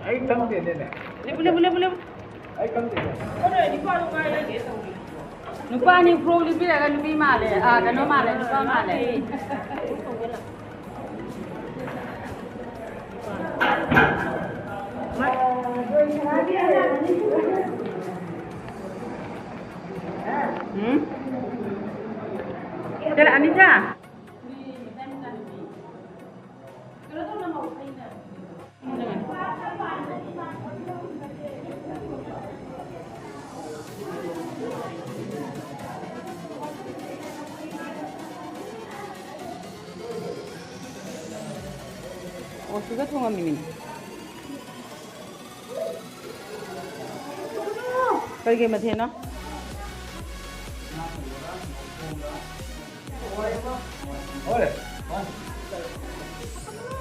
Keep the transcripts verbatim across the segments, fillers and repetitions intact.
ꯑꯩ ꯈꯪꯗꯦꯅꯦ꯫ ꯂꯦꯞꯄꯨ, ꯂꯦꯞꯄꯨ, ꯂꯦꯞꯄꯨ, ꯂꯦꯞꯄꯨ꯫ ꯑꯩ ꯈꯪꯗꯦꯅꯦ꯫ ꯅꯨꯄꯥꯅꯤ ꯐ꯭ꯔꯣꯛ ꯂꯤꯠꯄꯤꯔꯒ ꯅꯨꯄꯤ ꯃꯥꯜꯂꯦ꯫ ꯑꯥ, ꯀꯩꯅꯣ ꯃꯥꯜꯂꯦ, ꯅꯨꯄꯥ ꯃꯥꯜꯂꯦ꯫ ꯎꯝ? ꯀꯔꯤ, ꯑꯅꯤꯇꯥ? ꯑꯣ, ꯁꯤꯒ ꯊꯣꯡꯉꯝꯃꯤꯅꯦ꯫ ꯀꯩ ꯀꯩ ꯃꯊꯦꯜꯅꯣ?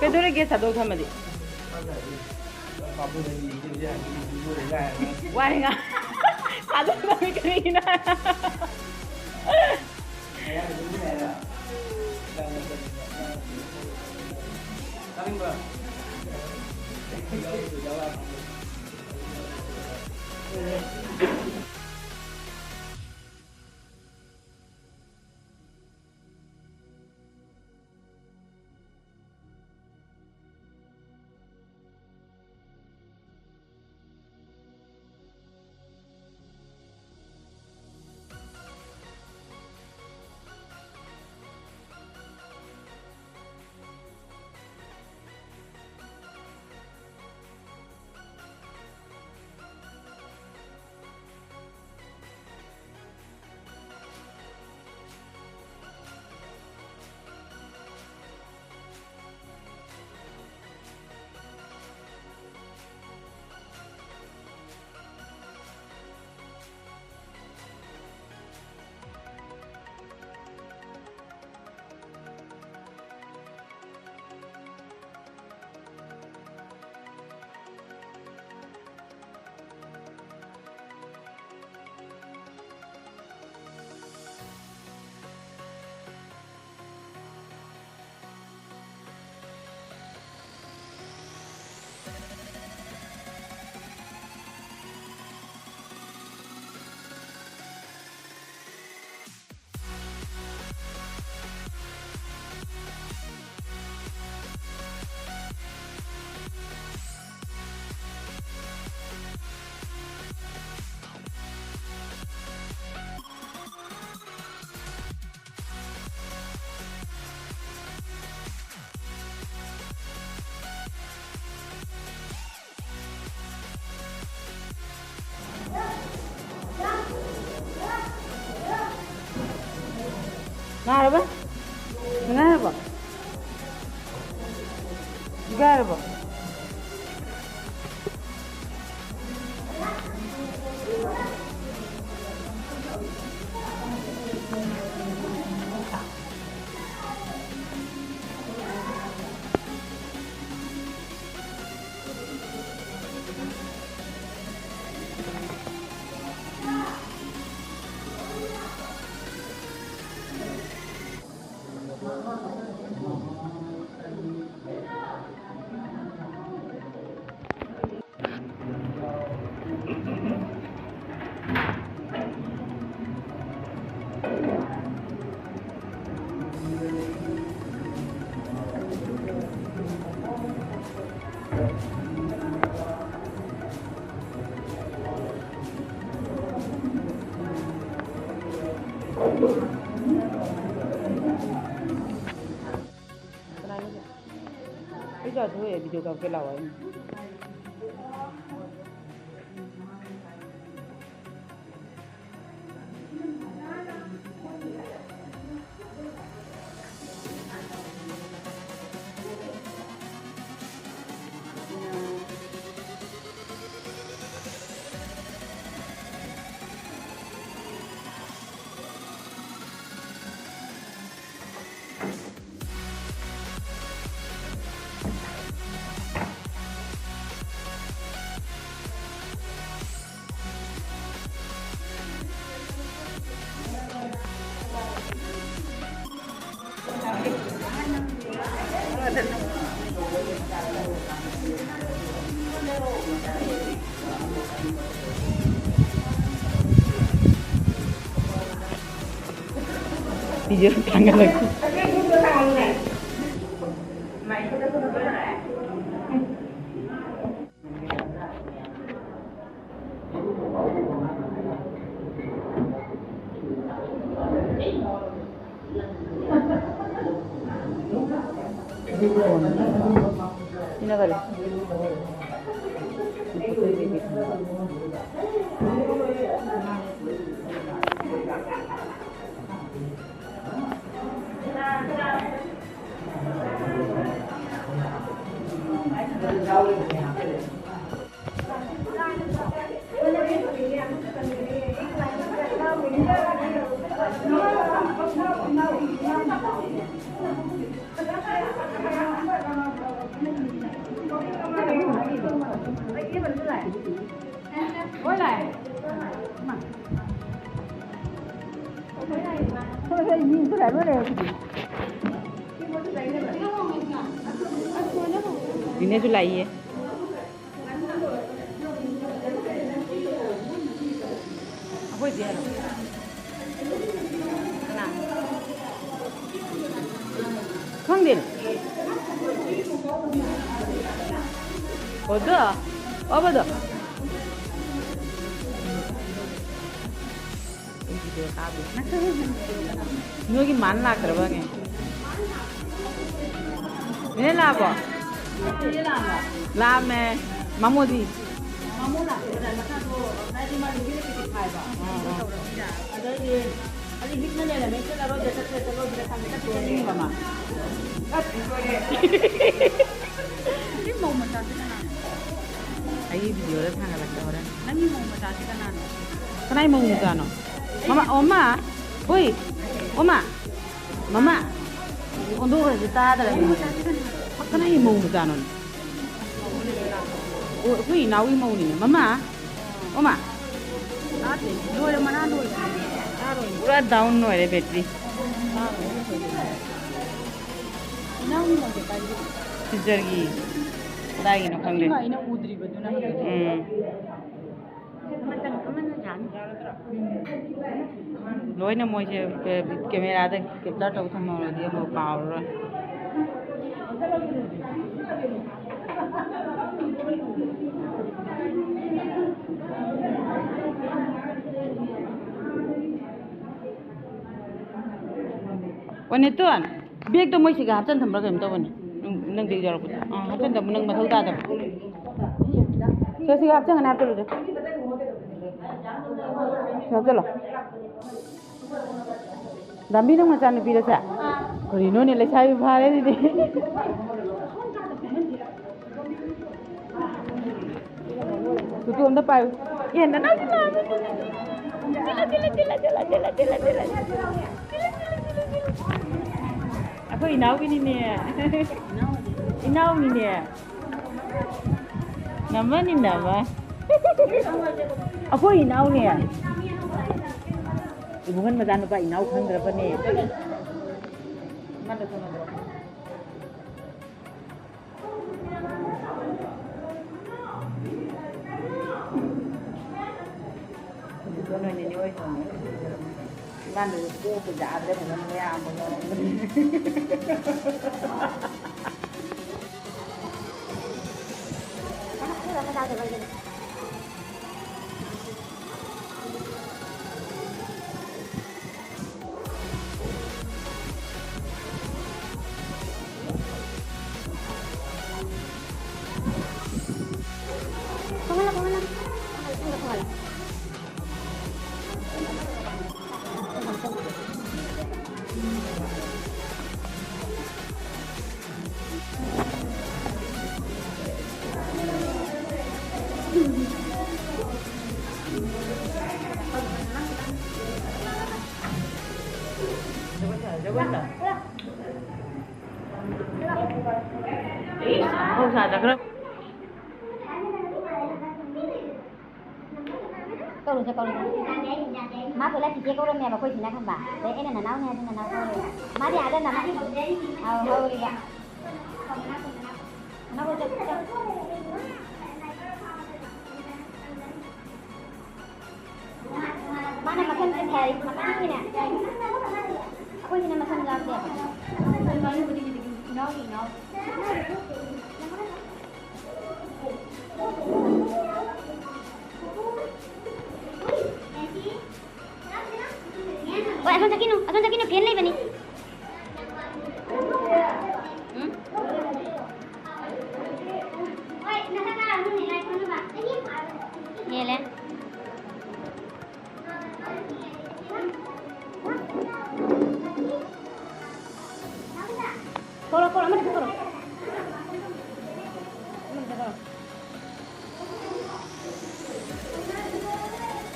ꯀꯩꯗꯧꯔꯒꯦ ꯊꯥꯗꯣꯛ ꯊꯝꯃꯗꯤ? ꯋꯥꯔꯤ ꯉꯥ-, ꯊꯥꯗꯣꯛ ꯊꯝꯃꯤ ꯀꯔꯤꯒꯤꯅꯣ? ꯅꯥꯔꯕ? ꯅꯥꯔꯕ? ꯒꯥꯔꯕ? ꯀꯅꯥꯅꯣ? ꯑꯩꯁꯨ ꯑꯗꯨ ꯍꯦꯛ ꯚꯤꯗꯤꯑꯣ ꯀꯥꯞꯀꯦ ꯂꯥꯛꯑꯣ ꯍꯥꯏꯅꯤ꯫ ꯊꯥꯡꯒꯠꯂꯛꯀꯦ꯫ ꯁꯤꯅ ꯀꯔꯤ? ꯏꯅꯦꯁꯨ ꯂꯥꯛꯏꯌꯦ꯫ ꯑꯩꯈꯣꯏ ꯆꯦꯔꯣ? ꯀꯅꯥ? ꯈꯪꯗꯦꯅꯦ꯫ ꯑꯣꯗꯣ? ꯑꯣꯕꯗꯣ? ꯑꯩ ꯚꯤꯗꯤꯑꯣ ꯀꯥꯞꯄꯤ꯫ ꯅꯣꯏꯒꯤ ꯃꯥꯅ ꯂꯥꯛꯇ꯭ꯔꯕꯅꯦ? ꯅꯦꯅꯦ ꯂꯥꯛꯑꯕꯣ? ꯂꯥꯛꯑꯝꯃꯦ꯫ ꯃꯃꯣꯗꯤ? ꯑꯥ, ꯑꯥ꯫ ꯁꯤ ꯃꯧ ꯃꯆꯥꯁꯤ ꯀꯅꯥꯅꯣ? ꯑꯩꯒꯤ ꯚꯤꯗꯤꯑꯣꯗ ꯊꯥꯡꯒꯠꯂꯛꯀꯦ ꯍꯣꯔꯦꯟ꯫ ꯅꯪꯒꯤ ꯃꯧ ꯃꯆꯥꯁꯤ ꯀꯅꯥꯅꯣ? ꯀꯅꯥꯏ ꯃꯧ ꯃꯆꯥꯅꯣ? ꯃꯃꯥ, ꯑꯣꯃꯥ! ꯍꯨꯏ! ꯑꯣꯃꯥ! ꯃꯃꯥ! ꯑꯣꯟꯊꯣꯛꯈ꯭ꯔꯁꯤ ꯇꯥꯗ꯭ꯔꯕꯅꯤ꯫ ꯀꯅꯥꯏ ꯃꯧ ꯃꯆꯥꯅꯣꯅꯦ? ꯑꯣ, ꯑꯩꯈꯣꯏ ꯏꯅꯥꯎꯒꯤ ꯃꯧꯅꯤꯅꯦ꯫ ꯃꯃꯥ! ꯑꯣꯃꯥ! ꯇꯥꯗꯦ꯫ ꯂꯣꯏꯔꯦ, ꯃꯅꯥ ꯂꯣꯏꯔꯦ꯫ ꯇꯥꯔꯣꯏ꯫ ꯄꯨꯔꯥ ꯗꯥꯎꯟ ꯑꯣꯏꯔꯦ ꯕꯦꯇ꯭ꯔꯤ꯫ ꯇꯥꯔꯣꯏ꯫ ꯏꯅꯥꯎꯒꯤ ꯃꯧꯁꯦ ꯀꯥꯏꯗꯒꯤ? ꯁꯤꯖꯔꯒꯤ꯫ ꯀꯗꯥꯏꯒꯤꯅꯣ ꯈꯪꯗꯦ꯫ ꯑꯁꯤꯃ ꯑꯩꯅ ꯎꯗ꯭ꯔꯤꯕꯗꯨꯅ ꯍꯧꯖꯤꯛ꯫ ꯎꯝ꯫ ꯂꯣꯏꯅ ꯃꯣꯏꯁꯦ ꯀꯦꯃꯦꯔꯥꯗ ꯀꯦꯞꯆꯔ ꯇꯧ ꯊꯝꯍꯧꯔꯗꯤ ꯑꯃꯨꯛ ꯀꯥꯎꯔꯔꯣꯏ꯫ ꯑꯣ, ꯅꯦꯇꯣꯟ, ꯕꯦꯒꯇꯣ ꯃꯣꯏ ꯁꯤꯒ ꯍꯥꯞꯆꯟ ꯊꯝꯕ꯭ꯔꯥ ꯀꯩꯅꯣꯝ ꯇꯧꯕꯅꯦ꯫ ꯅꯪ, ꯅꯪ ꯕꯦꯒ ꯌꯥꯎꯔꯛꯄꯗꯣ꯫ ꯑꯥ, ꯍꯥꯞꯆꯟꯗꯕ ꯅꯪ ꯃꯊꯧ ꯇꯥꯗꯕ꯫ ꯁꯦ, ꯁꯤꯒ ꯍꯥꯞꯆꯟꯒꯅꯤ, ꯍꯥꯞꯆꯜꯂꯨꯁꯦ꯫ ꯁꯤ ꯍꯥꯞꯆꯜꯂꯣ꯫ ꯗꯥꯝꯕꯤ, ꯅꯪ ꯃꯆꯥꯅꯨꯄꯤꯔꯣ ꯁꯦ? ꯀꯔꯤꯅꯣꯅꯦ, ꯂꯩꯁꯥꯕꯤ ꯐꯥꯔꯦ ꯑꯗꯨꯗꯤ꯫ ꯇꯨꯇꯨ ꯑꯝꯇ ꯄꯥꯏꯌꯨ꯫ ꯑꯦ, ꯅꯅꯥꯎ ꯁꯤꯃ꯫ ꯆꯤꯜꯂ, ꯆꯤꯜꯂ, ꯆꯤꯜꯂ꯫ ꯑꯩꯈꯣꯏ ꯏꯅꯥꯎꯒꯤꯅꯤꯅꯦ꯫ ꯏꯅꯥꯎꯅꯤꯅꯦ꯫ ꯅꯃꯅꯤ ꯅꯃ꯫ ꯑꯩꯈꯣꯏ ꯏꯅꯥꯎꯅꯦ꯫ ꯏꯕꯨꯡꯉꯟ ꯃꯆꯥꯅꯨꯄꯥ ꯏꯅꯥꯎ ꯈꯪꯗ꯭ꯔꯕꯅꯦ꯫ ꯏꯃꯥꯟꯗꯁꯨ ꯀꯣꯛꯄ ꯌꯥꯗ꯭ꯔꯦ, ꯐꯖꯅ ꯃꯌꯥꯝ ꯑꯃ ꯉꯥꯡꯕꯅꯤ꯫ ꯀꯧꯔꯨꯁꯦ, ꯀꯧꯔꯨꯁꯦ꯫ ꯃꯥ ꯄꯨꯂꯞ ꯆꯤꯆꯦ ꯀꯧꯔꯝꯃꯦꯕ ꯑꯩꯈꯣꯏ ꯁꯤꯅ ꯈꯪꯕ꯫ ꯑꯗꯩ ꯑꯩꯅ ꯅꯅꯥꯎꯅꯦ ꯍꯥꯏꯗꯤ ꯅꯅꯥꯎ ꯀꯧꯔꯦ꯫ ꯃꯥꯗꯤ ꯑꯥꯗ ꯅꯅꯥꯎ, ꯑꯧ, ꯍꯧꯔꯤꯕ꯫ ꯅꯅꯥꯎ ꯆꯠ-, ꯆꯠ-꯫ ꯑꯩꯈꯣꯏꯒꯤꯅ ꯃꯁꯝ ꯌꯥꯎꯗꯦ꯫ ꯏꯅꯥꯎꯒꯤ ꯏꯅꯥꯎ꯫ ꯍꯣꯏ, ꯑꯁꯣꯝ ꯆꯠꯈꯤꯅꯨ, ꯑꯁꯣꯝ ꯆꯠꯈꯤꯅꯨ, ꯐꯦꯟ ꯂꯩꯕꯅꯤ꯫ ꯎꯝ? ꯍꯦꯜꯂꯦ꯫ ꯊꯣꯛꯂꯣ, ꯊꯣꯛꯂꯣ, ꯑꯃꯗ ꯊꯣꯛꯂꯣ꯫ ꯑꯃꯗ ꯊꯣꯛꯂꯣ꯫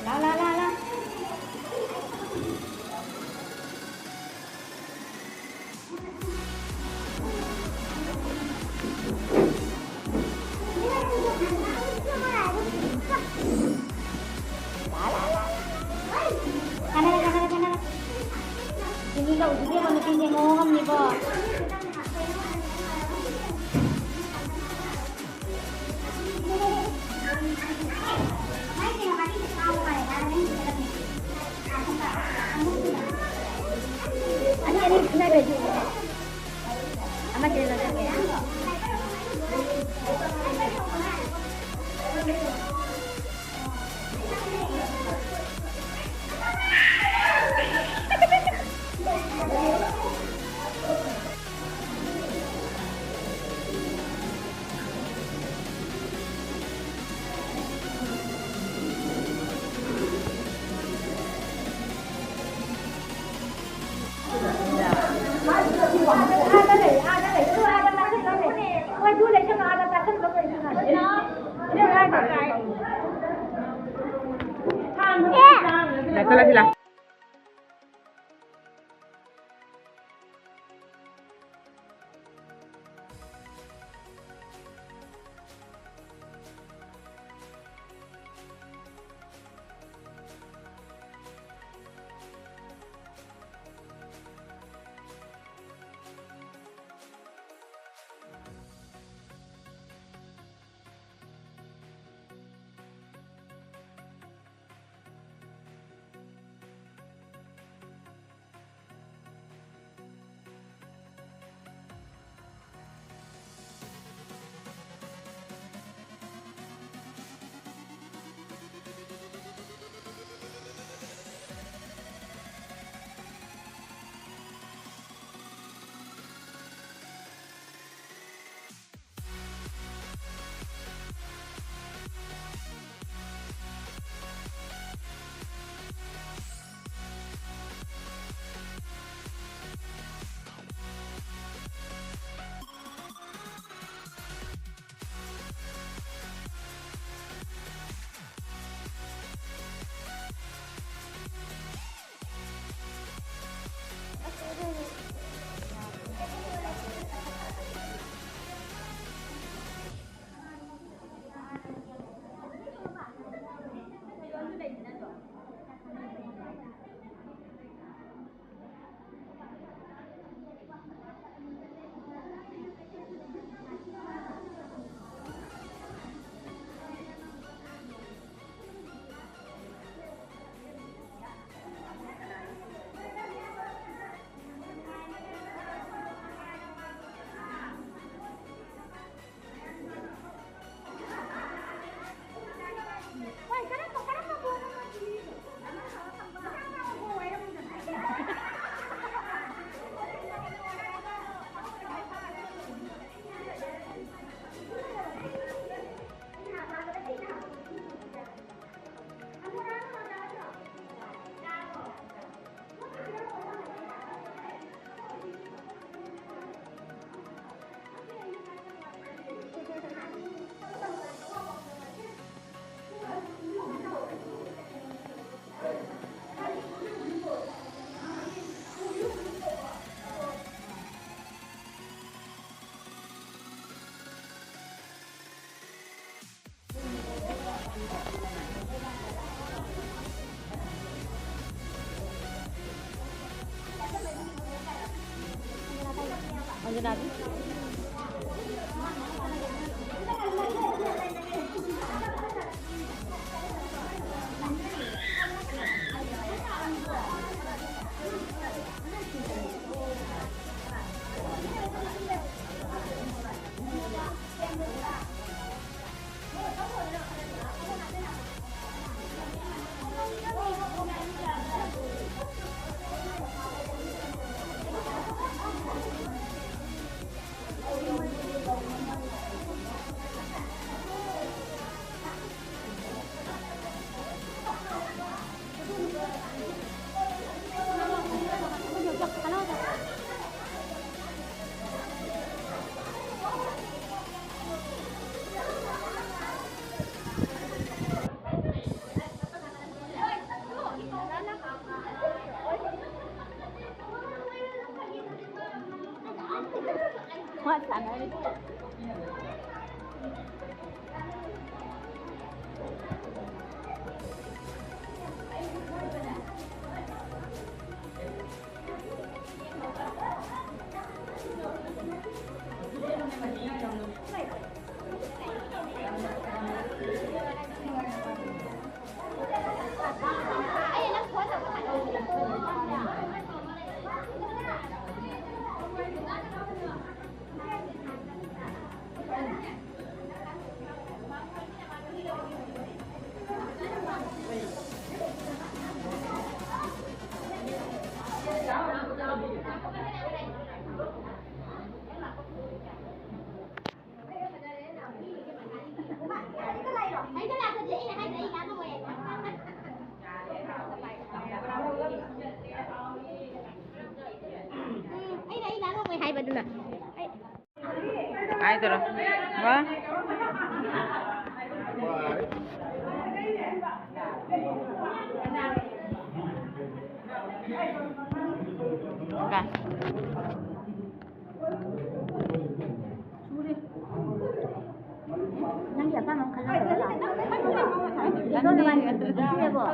ꯂꯥꯎ, ꯂꯥꯎ, ꯂꯥꯎ, ꯂꯥꯎ꯫ ꯀꯥꯟꯅꯔꯦ, ꯀꯥꯟꯅꯔꯦ, ꯀꯥꯟꯅꯔꯦ꯫ ꯁꯤꯅꯤ ꯂꯧꯗꯨꯗꯤ ꯑꯃ ꯅꯨꯄꯤꯁꯦ ꯃꯑꯣꯡ ꯑꯃꯅꯤꯀꯣ꯫ ꯑꯅꯤ, ꯑꯅꯤ ꯐꯨꯅꯈ꯭ꯔꯗꯤ꯫ ꯑꯃꯁꯦ ꯂꯧꯊꯣꯛꯀꯦ꯫ ꯍꯥꯏꯗꯣꯏꯔꯣ? ꯋꯥ? ꯀ? ꯅꯪꯒꯤ ꯑꯄꯥꯝꯕ ꯑꯃ ꯈꯜꯂꯣ꯫ ꯀꯩꯅꯣ ꯅꯨꯡꯉꯥꯏ-, ꯁꯤꯅꯦꯀꯣ꯫